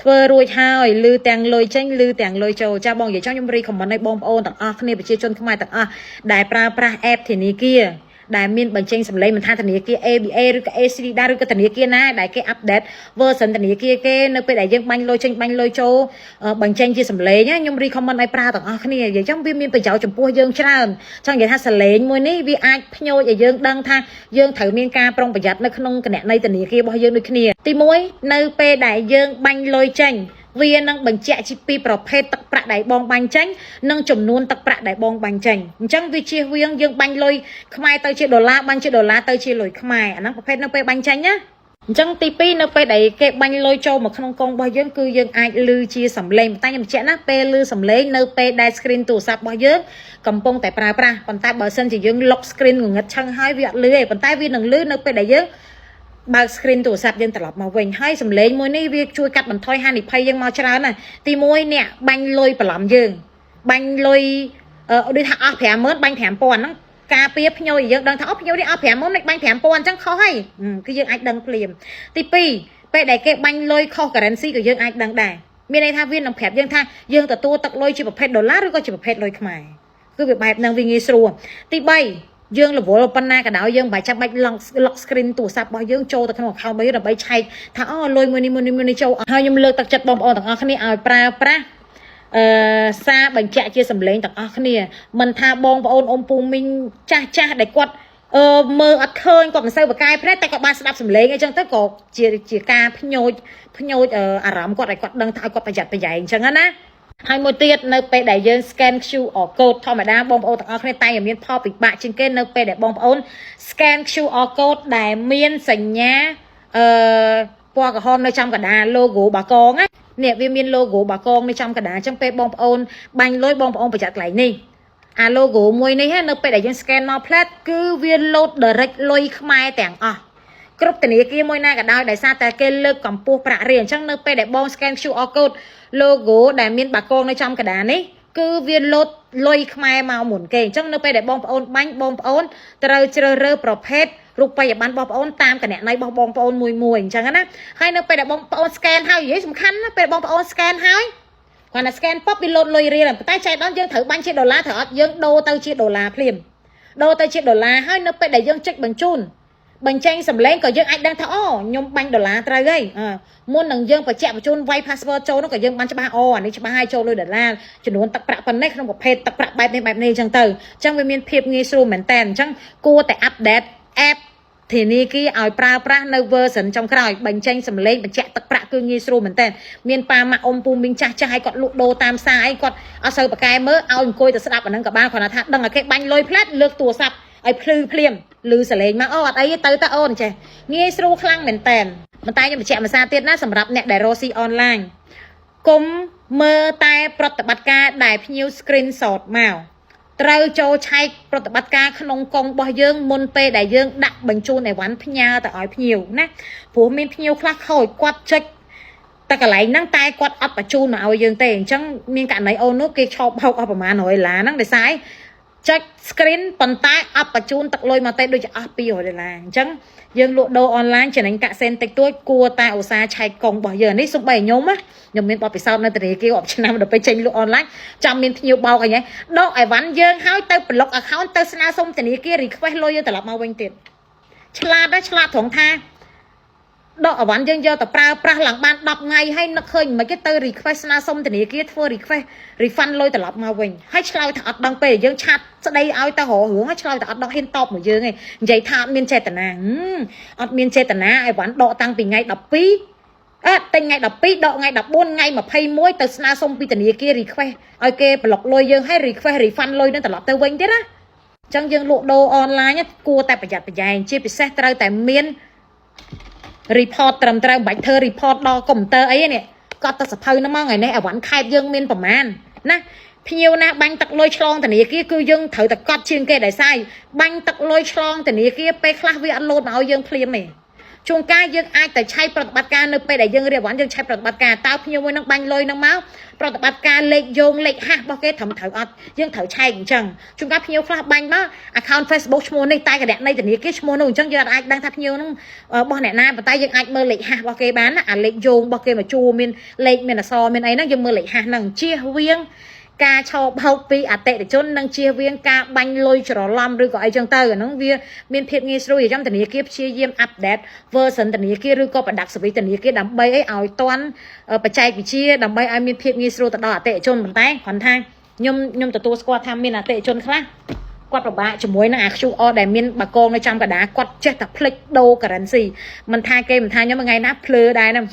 ធ្វើរួចហើយឮទាំងលុយចេញឮទាំងលុយចូលចាបងនិយាយចង់ខ្ញុំ recommend ឲ្យបងប្អូនទាំងអស់គ្នាប្រជាជនខ្មែរទាំងអស់ដែលប្រើប្រាស់ app ធនាគារដែលមានបញ្ចេញសម្លេងមិនថាធនាគារ ABA ឬក៏ ACLEDA ដែរឬក៏ធនាគារណាដែលគេ update version ធនាគារគេនៅពេលដែលយើងបាញ់លុយចេញបាញ់លុយចូលបញ្ចេញជាសម្លេងខ្ញុំ recommend ឲ្យប្រើទាំងអស់គ្នានិយាយចឹងវាមានប្រយោជន៍ចំពោះយើងច្រើនចង់និយាយថាសម្លេងមួយនេះវាអាចភ្ញូចឲ្យយើងដឹងថាយើងត្រូវមានការប្រុងប្រយ័ត្ននៅក្នុងគណនីធនាគាររបស់យើងដូចគ្នាទី1នៅពេលដែលយើងបាញ់លុយចេញវានឹងបញ្ជាក់ជាពីប្រភេទទឹកប្រាក់ដែលបងបាញ់ចេញនិងចំនួនទឹកប្រាក់ដែលបងបាញ់ចេញអញ្ចឹងវាជៀសវាងយើងបាញ់លុយខ្មែរទៅជាដុល្លារបាញ់ជាដុល្លារទៅជាលុយខ្មែរអាហ្នឹងប្រភេទនៅពេលបាញ់ចេញណាអញ្ចឹងទី2នៅពេលដែលគេបាញ់លុយចូលមកក្នុងកងរបស់យើងគឺយើងអាចឮជាសំឡេងតែខ្ញុំបញ្ជាក់ណាពេលឮសំឡេងនៅពេលដែល screen ទូរស័ព្ទរបស់យើងកំពុងតែប្រើប្រាស់ប៉ុន្តែបើសិនជាយើង lock screen ងងឹតឆឹងហើយវាអត់ឮទេប៉ុន្តែវានឹងឮនៅពេលដែលយើងបើក screen ទូរស័ព្ទយើងត្រឡប់មកវិញហើយសំឡេងមួយនេះវាជួយកាត់បន្ថយហានិភ័យយើងមកច្រើនណាស់ទី1អ្នកបាញ់លុយបន្លំយើងបាញ់លុយអឺដូចថាអស់50000បាញ់5000ហ្នឹងការពារភ្ញៀវយើងដឹងថាអូភ្ញៀវនេះអស់50000នេះបាញ់5000អញ្ចឹងខុសហើយគឺយើងអាចដឹងភ្លាមទី2ពេលដែលគេបាញ់លុយខុស currency ក៏យើងអាចដឹងដែរមានន័យថាវានឹងប្រាប់យើងថាយើងទទួលទឹកលុយជាប្រភេទដុល្លារឬក៏ជាប្រភេទលុយខ្មែរគឺវាបែបហ្នឹងវាងាយស្រួលទី3យើងរវល់ប៉ុណ្ណាក៏ដោយយើងមិនបាច់ចាំបាច់ lock screen ទូរស័ព្ទរបស់យើងចូលទៅក្នុង account របស់យើងដើម្បីឆែកថាអូលុយមួយនេះមួយនេះមួយនេះចូលហើយខ្ញុំលើកទឹកចិត្តបងប្អូនទាំងអស់គ្នាឲ្យប្រើប្រាស់អឺសារបញ្ជាក់ជាសម្លេងទាំងអស់គ្នាមិនថាបងប្អូនអ៊ំពូមីងចាស់ចាស់ដែលគាត់អឺមើលអត់ឃើញគាត់មិនសូវប្រកែភ្នែកតែគាត់បានស្ដាប់សម្លេងអីចឹងទៅក៏ជាជាការភ្ញូចភ្ញូចអារម្មណ៍គាត់ឲ្យគាត់ដឹងថាឲ្យគាត់ប្រយ័ត្នប្រយែងអញ្ចឹងណាហើយមួយទៀតនៅពេលដែលយើង scan QR code ធម្មតាបងប្អូនទាំងអស់គ្នាតែងតែមានផលពិបាកជាងគេនៅពេលដែលបងប្អូន scan QR code ដែលមានសញ្ញាអឺពណ៌ក្រហមនៅចំកណ្ដាល logo បាគងណានេះវាមាន logo បាគងនៅចំកណ្ដាលអញ្ចឹងពេលបងប្អូនបាញ់លុយបងប្អូនប្រយ័ត្នកន្លែងនេះអា logo មួយនេះនៅពេលដែលយើង scan មក plate គឺវា load direct លុយខ្មែរទាំងអស់គ្រប់ធនាគារមួយណាក៏ដោយដោយសារតែគេលើកកម្ពស់ប្រាក់រៀលអញ្ចឹងនៅពេលដែលបង scan QR code logo ដែលមានបាគងនៅចំកណ្ដាលនេះគឺវាលោតលុយខ្មែរមកមុនគេអញ្ចឹងនៅពេលដែលបងប្អូនបាញ់បងប្អូនត្រូវជ្រើសរើសប្រភេទរូបិយប័ណ្ណបងប្អូនតាមគណនីរបស់បងប្អូនមួយមួយអញ្ចឹងណាហើយនៅពេលដែលបងប្អូន scan ហើយនិយាយសំខាន់ណាពេលបងប្អូន scan ហើយគាត់ណា scan ប៉ុបវាលោតលុយរៀលប៉ុន្តែចែកដល់យើងត្រូវបាញ់ជាដុល្លារត្រូវអត់យើងដូរទៅជាដុល្លារភ្លាមដូរទៅជាដុល្លារហើយនៅពេលដែលយើងចុចបញ្ជូនបញ្ចេញសម្លេងក៏យើងអាចដឹងថាអូខ្ញុំបាញ់ដុល្លារត្រូវហើយមុននឹងយើងបញ្ជាក់បញ្ជូនវាយ password ចូលនោះក៏យើងបានច្បាស់អូអានេះច្បាស់ហើយចូលលុយដុល្លារចំនួនទឹកប្រាក់ប៉ុណ្ណេះក្នុងប្រភេទទឹកប្រាក់បែបនេះបែបនេះអញ្ចឹងទៅអញ្ចឹងវាមានភាពងាយស្រួលមែនតើអញ្ចឹងគួរតែ update app ធនាគារឲ្យប្រើប្រាស់នៅ version ចុងក្រោយបញ្ចេញសម្លេងបញ្ជាក់ទឹកប្រាក់គឺងាយស្រួលមែនតើមានប៉ាម៉ាក់អ៊ំពូមីងចាស់ចាស់ឲ្យគាត់លក់ដូរតាមផ្សារអីគាត់អត់សូវប្រកែមើលឲ្យអង្គុយទៅស្ដាប់អាហ្នឹងក៏បានគ្រាន់តែថាដឹងឲ្យគេបាញ់លុយផ្លែតលើកទូរស័ព្ទឲ្យភ្លឺភ្លាមឮសលេងមកអូអត់អីទៅទៅអូនចេះងាយស្រួលខ្លាំងមែនតើប៉ុន្តែខ្ញុំបញ្ជាក់មួយសារទៀតណាសម្រាប់អ្នកដែលរកស៊ីអនឡាញកុំមើលតែប្រតិបត្តិការដែលភ្ញៀវ screenshot មកត្រូវចូលឆែកប្រតិបត្តិការក្នុងកងរបស់យើងមុនពេលដែលយើងដាក់បញ្ជូនអីវ៉ាន់ផ្ញើទៅឲ្យភ្ញៀវណាព្រោះមានភ្ញៀវខ្លះខូចគាត់ចុចតែកន្លែងហ្នឹងតែគាត់អត់បញ្ជូនមកឲ្យយើងទេអញ្ចឹងមានករណីអូននោះគេឆោបបោកអស់ប្រហែល100ដុល្លារហ្នឹងដោយសារចុច screen ប៉ុន្តែអត់បញ្ជូនទឹកលុយមកទេដូចជាអស់200ដុល្លារអញ្ចឹងយើងលក់ដូរអនឡាញចំណេញកាក់សេនតិចតួចគួរតែឧស្សាហ៍ឆែកកងរបស់យើងនេះសំបីខ្ញុំណាខ្ញុំមានបទពិសោធន៍នៅធនាគាររាប់ឆ្នាំដល់ពេលចេញលក់អនឡាញចាំមានភ្ញៀវបោកអីហ៎ដកអីវ៉ាន់យើងហើយទៅប្លុក account ទៅស្នើសុំធនាគារ request លុយយើងត្រឡប់មកវិញទៀតឆ្លាតណាឆ្លាតត្រង់ថាដកអីវ៉ាន់យើងយកទៅប្រើប្រាស់ឡើងបាន10ថ្ងៃហើយនឹកឃើញមិនគេទៅ request ស្នើសុំធនាគារធ្វើ request refund លុយត្រឡប់មកវិញហើយឆ្លើយថាអត់ដឹងពេលយើង chat ស្ដីឲ្យទៅរករឿងហើយឆ្លើយថាអត់ដឹងហ៊ានតបមកយើងឯងនិយាយថាអត់មានចេតនាអត់មានចេតនាអីវ៉ាន់ដកតាំងពីថ្ងៃ12អើទិញថ្ងៃ12ដកថ្ងៃ14ថ្ងៃ21ទៅស្នើសុំពីធនាគារ request ឲ្យគេប្លុកលុយយើងឲ្យ request refund លុយនឹងត្រឡប់ទៅវិញទៀតណាអញ្ចឹងយើងលក់ដូរអនឡាញគួរតែប្រយ័ត្នប្រយែងជាពិសេសត្រូវតែមាន report ត្រឹមត្រូវមិនបាច់ធ្វើ report ដល់កុំព្យូទ័រអីនេះគាត់ទៅសភៅហ្នឹងមកថ្ងៃនេះអវ៉ាន់ខេតយើងមានប្រមាណណាភ្ញៀវណាបាញ់ទឹកលុយឆ្លងធនាគារគឺយើងត្រូវតែកត់ជាងគេដោយសារបាញ់ទឹកលុយឆ្លងធនាគារពេលខ្លះវាអត់លោតមកឲ្យយើងភ្លាមទេ ជួនកាលយើងអាចទៅឆែកប្រតិបត្តិការនៅពេលដែលយើងរៀបអវ៉ាន់យើងឆែកប្រតិបត្តិការតើភ្ញៀវមួយនឹងបាញ់លុយនឹងមកប្រតិបត្តិការលេខយោងលេខហាស់របស់គេត្រឹមត្រូវអត់យើងត្រូវឆែកអញ្ចឹងជួនកាលភ្ញៀវខ្លះបាញ់មក account Facebook ឈ្មោះនេះតែគណនីធនាគារឈ្មោះនោះអញ្ចឹងយើងអាចដឹងថាភ្ញៀវនោះរបស់អ្នកណាប៉ុន្តែយើងអាចមើលលេខហាស់របស់គេបានណាអាលេខយោងរបស់គេមកជួមានលេខមានអក្សរមានអីហ្នឹងយើងមើលលេខហាស់ហ្នឹងជៀសវាងការឆោបោកពីអតិថិជននិងជៀសវាងការបាញ់លុយច្រឡំឬក៏អីចឹងទៅអាហ្នឹងវាមានភាពងាយស្រួលអញ្ចឹងធនាគារព្យាយាម update version ធនាគារឬក៏ product service ធនាគារដើម្បីអីឲ្យទាន់បច្ចេកវិទ្យាដើម្បីឲ្យមានភាពងាយស្រួលទៅដល់អតិថិជនប៉ុន្តែគ្រាន់ថាខ្ញុំទទួលស្គាល់ថាមានអតិថិជនខ្លះគាត់ពិបាកជាមួយនឹងអា QR ដែលមានបាគងនៅចំកណ្ដាលគាត់ចេះតែភ្លេចដូរ currency មិនថាគេមិនថាខ្ញុំថ្ងៃណាភ្លើដែរហ្នឹង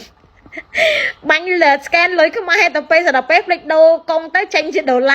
បាញ់លើ scan លុយខ្មែរទៅពេលស្រាប់ពេលភ្លេចដូរកុងទៅចេញជាដុល្លារ។